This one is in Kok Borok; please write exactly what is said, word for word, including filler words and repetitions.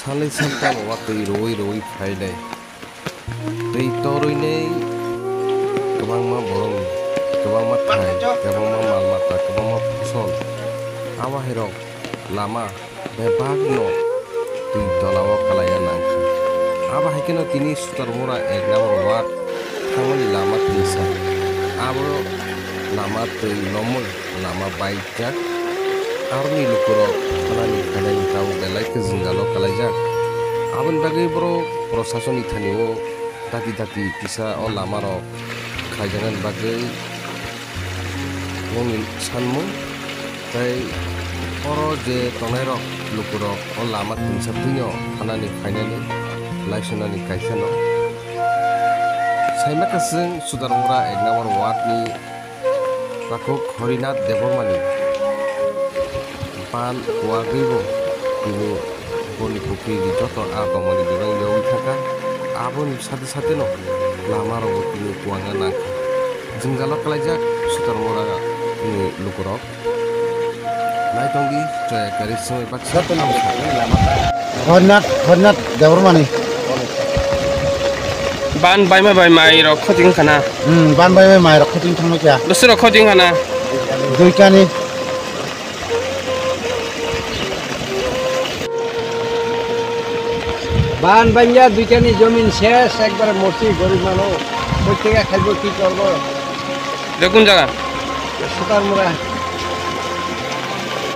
Salai saltamo watwi rwui rwui phailai. Twi torwinai kwbangma borokni, kwbangma thai, kwbangma mal mata, kwbangma phosol. Abo hairok lama bebakno twi tolao kwlaiya nangkha. Abo hai kheno tini Sutarmura ek number ward thangmani lama twisa. Abo lama twi lomwi lama baijak. Aroni lukurok thanani phainani tabuk belai khe jwngjalo kwlaijak. Aboni bagwi borok proshasoni thanio dati dati kisa o lamarok khlaijaknani bagwi nokni sanmung tei oro je tongnairok lukurok o lama twisa twino thanani phainani laisunani kaisano. Saimaka chwng Sudarmura ek number ward ni takhuk Horinath Debbarmani ban kuagwibo tini boni pukhri ni joto a tongmani bebak yogwi thangkha. Aboni sate sate no lama rogo tini kuangna nangkha. Jwngjalo kwlaijak Sudarmura ni lukurok. Naitongdi, chaya kari swmai baksa. Horinath, Horinath Debbarmani. Ban baima bai mai rok khoting khana. Hmm, ban bai bai mai rok khoting thangma kya. Bwswk rok khoting khana. Duitani. Ban banya duitani jomin ses ekbar morsi gorib mano. Koi tega khaibo ki korbo. Bekun jaga. Sutarmura.